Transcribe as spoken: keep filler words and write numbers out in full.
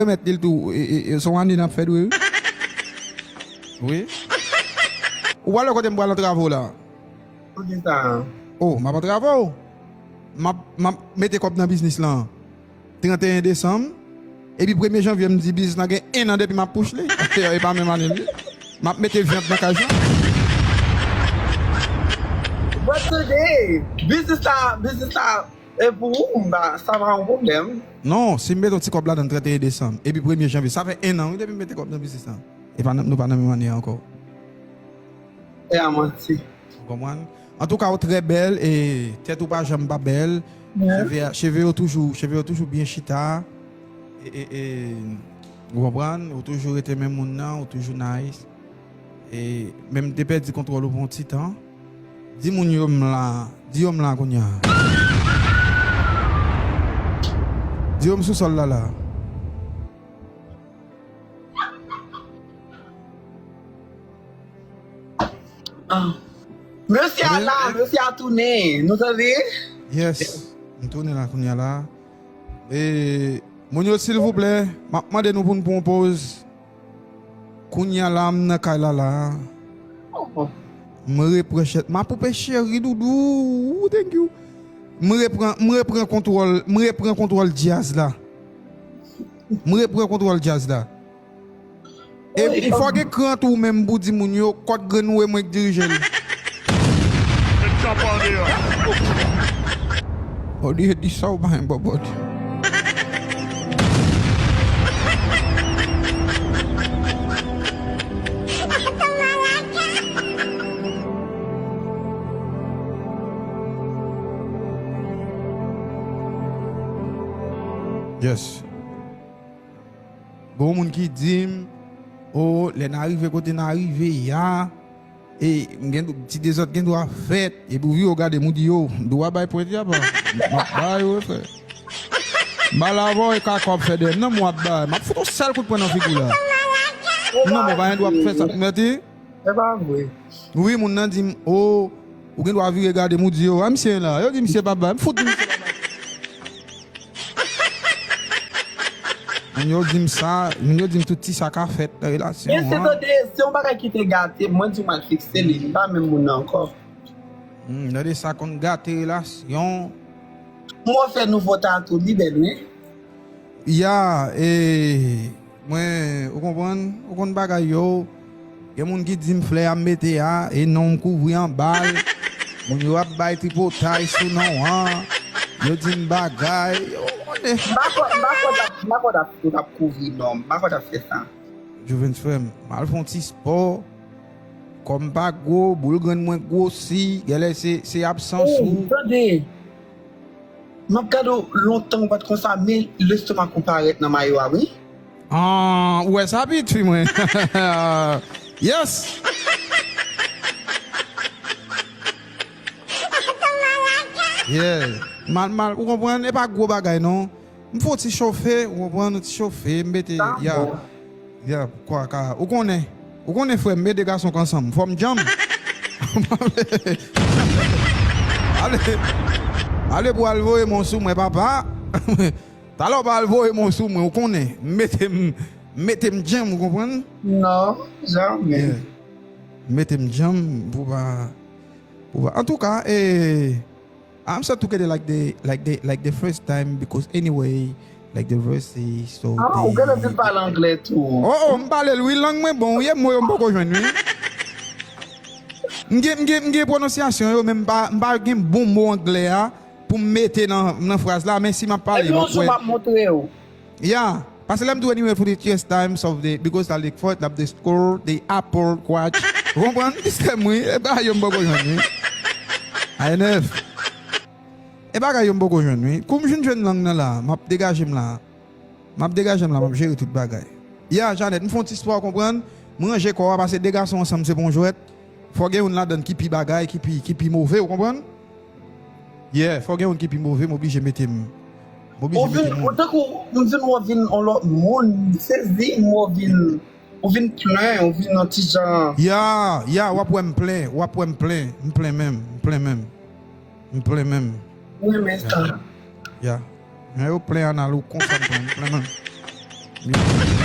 remèt li l tou, e, e, e, se yon ane n ap fè dwe, wi. Wi. Ou pral wè kote m pral antrave w la. Poukisa? Oh, m ap antrave w. M ap, m ap mete kòb nan biznis lan. Trannteyen desanm. Epi premye janvye, m di biznis lan gen en an depi m ap push li. E pa menm ane li. M ap mete vyann nan kay lan. But today, biznis la, biznis la, e pou ou, m pa, sa pa yon pwoblèm. Non, si m mete yon ti kòb ladan trannteyen desanm, epi premye janvye, sa fè en an, wi, depi m mete kòb nan biznis lan. E pa nan, nou pa nan menm ane a ankò. E a manti. Ou konprann? Antouka, ou trè bèl e tèt ou pa janm pa bèl. Cheve, cheve yo toujou, cheve yo toujou byen chita. E, e, e, ou konprann? Ou toujou rete menm moun nan, ou toujou nice. E menm te pèdi kontwòl ou pou yon ti tan. Di moun yo m la, di yo m la kounye a. Di yo m sou sòl la la. Ah. Mesye a la, mesye a tounen. Nou tande? Yes. M tounen la kounye a la. E, moun yo, silvouplè, m ap mande nou pou n pran yon poz. Kounye a la, m nan kay la la. M repran chèt. Ma poupée chérie doudou. Thank you. M repran, m repran kontwòl, m repran kontwòl djaz la. M repran kontwòl djaz la. E fò gen kran tou menm pou di moun yo, kòt grenn ou e mwen k dirije l. Olye di sa ou pa yon bòbòt. Yes. Gon moun ki di m, o, lè n a rive kote n a rive a, e, m gen, ti dezòd gen dwa fèt, epi w vire w gade m, ou di, yo, m dwa bay pwent ya, pa. M ap bay, wi, frè. M pale avè w, e kaka w ap fè dèyè m nan, m w ap bay. M ap fout yon sèl kout pwen nan figi w la. Non, mwen pa gen dwa pou fè sa. Mèt, wi. Se pa vre. Wi, moun nan di m, o, ou gen dwa vire gade m, ou di, yo, a, misye la. Yo di misye pa bay. M fout di misye pa bay. Moun yo di m sa, moun yo di m tout ti sa ka fèt nan relasyon an. Men se tande, se yon bagay ki te gate m, mwen di m al fikse li, li pa menm moun nan ankò. Hmm, tande sa konn gate relasyon. M wè w fè nouvo tatou, li bèl, wi. Ya, e, mwen, ou konprann? Ou konn bagay yo. Gen moun ki di m flè a m mete a, e non m kouvri anba l. Moun yo ap bay tripotay sou non an. Yo di m bagay. Yo konnen. M pa kwè, m pa kwè t ap, m pa kwè t ap, ou t ap kouvri non m. M pa kwè t ap fè sa. Juvens frè m, m al fè yon ti spò. Kò m pa gwo, boul grenn mwen gwosi. Genlè se, se absans ou. Tande. M ap gade w lontan ou pa t konsa, men lestomak ou parèt nan mayo a, wi. Ah, ou wè sa, pitit fi mwen? Yes! Yeah. Mal, mal, ou konprann? E pa gwo bagay, non. M fè w ti chofe, ou konprann? Ti chofe, m mete, ya. Ya, kwa ka, ou konnen. Ou konnen, frè m, e de gason k ansanm. Fò m djanm. Ale, ale pou al voye m sou mwen, papa. Talè w pa al voye m sou mwen, ou konnen. M mete m, m mete m djanm, ou konprann? Non, jamè. Yeah. M mete m djanm pou pa, pou pa. Antouka, e, I'm so together like the, like the, like the first time because anyway, like the verse say, so. Ah, ou genlè vin pale anglè tou. Oh, oh, m pale l wi, lang mwen bon wi, e mo yo m poko jwenn wi. M gen, m gen, m gen pwononsyasyon yo, men m pa, m pa gen bon mo anglè a pou m mete nan, nan fraz la, men si m ap pale, m ap wè. Epi yon jou m ap montre w. Ya, paske lè m di w anyway for the first times of the, because la lik fòt, l ap de score, the apple, kwatch. Ou konprann? Sistèm wi, e bagay yo m poko jwenn wi. A N F. E bagay yo m poko jwenn wi. Kou m jwenn jwenn lang nan la, m ap degaje m la. M ap degaje m la, m ap jere tout bagay. Ya, Janet, m fè yon ti spò, ou konprann? M ranje kò a, paske de gason ansanm se pa yon jwèt. Fò gen youn ladann ki pi bagay, ki pi, ki pi move, ou konprann? Yeah, fò gen youn ki pi move, m oblije mete m. M oblije mete m. Ou vin, ou tankou, m vin wè w vin yon lòt moun, m sezi, m wè w vin, ou vin plen, ou vin yon ti jan. Ya, ya, w ap wè m plen, w ap wè m plen, m plen menm, m plen menm. M plen menm. M renmen sa. Ya. Men yo plen anal ou konsa m plen, m plen menm. Wi.